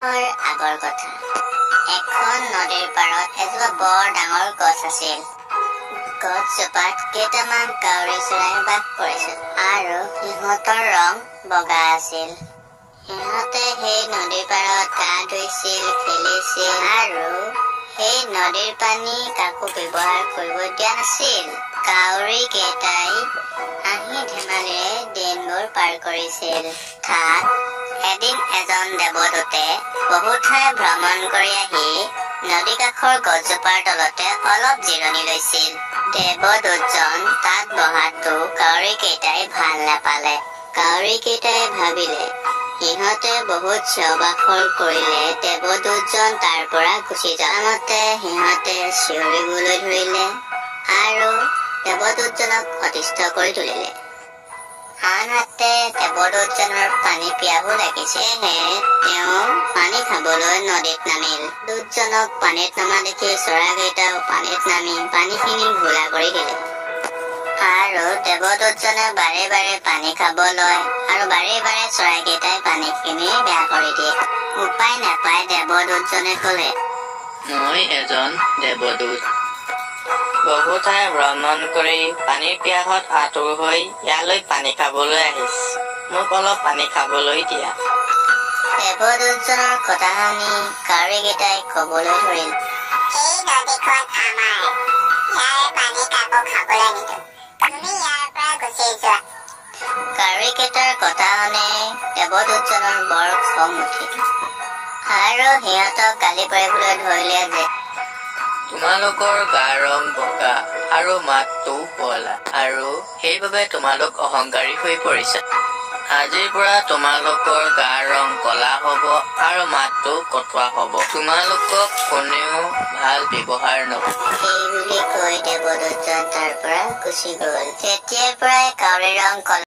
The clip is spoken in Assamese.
আগৰ কথা। এখন নদীৰ পাৰত এজোপা বৰ ডাঙৰ গছ আছিল। গছজোপাত কেইটামান কাউৰী চৰাই বাস কৰিছিল আৰু সিহঁতৰ ৰং বগা আছিল। সিহঁতে সেই নদীৰ পাৰত গা ধুইছিল, খেলিছিল আৰু সেই নদীৰ পানী কাকো ব্যৱহাৰ কৰিব দিয়া নাছিল। কাউৰী কেইটাই হাঁহি ধেমালিৰে দিনবোৰ পাৰ কৰিছিল। তাত এদিন এজন দেৱদূতে বহু ঠাই ভ্ৰমণ কৰি আহি নদী কাষৰ গছজোপাৰ তলতে অলপ জিৰণি লৈছিল। দেৱদূতজন তাত বহাটো কাউৰী কেইটাই ভাল নাপালে। কাউৰী কেইটাই ভাবিলে সিহঁতে বহুত চিঞৰ বাখৰ কৰিলে দেৱদূতজন তাৰ পৰা গুচি যাওঁতে সিহঁতে চিঞৰিবলৈ ধৰিলে আৰু দেৱদূতজনক অতিষ্ঠ কৰি তুলিলে। আনহাতে দেৱদূতজনৰ পানী পিয়াহো লাগিছে, সেয়েহে তেওঁ পানী খাবলৈ নদীত নামিল। দূতজনক পানীত নমা দেখি চৰাইকেইটাও পানীত নামি পানীখিনি ঘোলা কৰি দিলে আৰু দেৱদূতজনে বাৰে বাৰে পানী খাব লয় আৰু বাৰে বাৰে চৰাইকেইটাই পানীখিনি বেয়া কৰি দিয়ে। উপায় নাপাই দেৱদূতজনে কলে, মই এজন দেৱদূত, বহু ঠাই ভ্ৰমণ কৰি পানীৰ পিয়াহত আতুৰ হৈ ইয়ালৈ পানী খাবলৈ আহিছো। মোক অলপ পানী খাবলৈ দিয়া। দেৱদূতজনৰ কথা শুনি কাউৰীকেইটাই কবলৈ ধৰিল, এই নদীখন আমাৰ, ইয়াৰ পানী কাকো খাবলৈ নিদিওঁ, তুমি ইয়াৰ পৰা গুচি যোৱা। কাউৰীকেইটাৰ কথা শুনি দেৱদূতজনৰ বৰ খং উঠিল আৰু সিহঁতক গালি পাৰিবলৈ ধৰিলে যে তোমালোকৰ গাৰ ৰং বগা আৰু মাতটোও শুৱলা আৰু সেইবাবে তোমালোক অহংকাৰী হৈ পৰিছা। আজিৰ পৰা তোমালোকৰ গাৰ ৰং কলা হব আৰু মাতটো কটোৱা হব। তোমালোকক কোনেও ভাল ব্যৱহাৰ নকৰে। এই বুলি কৈ দেৱদূতজন তাৰ পৰা গুচি গল। তেতিয়াৰ পৰাই কাউৰীৰ ৰং কলা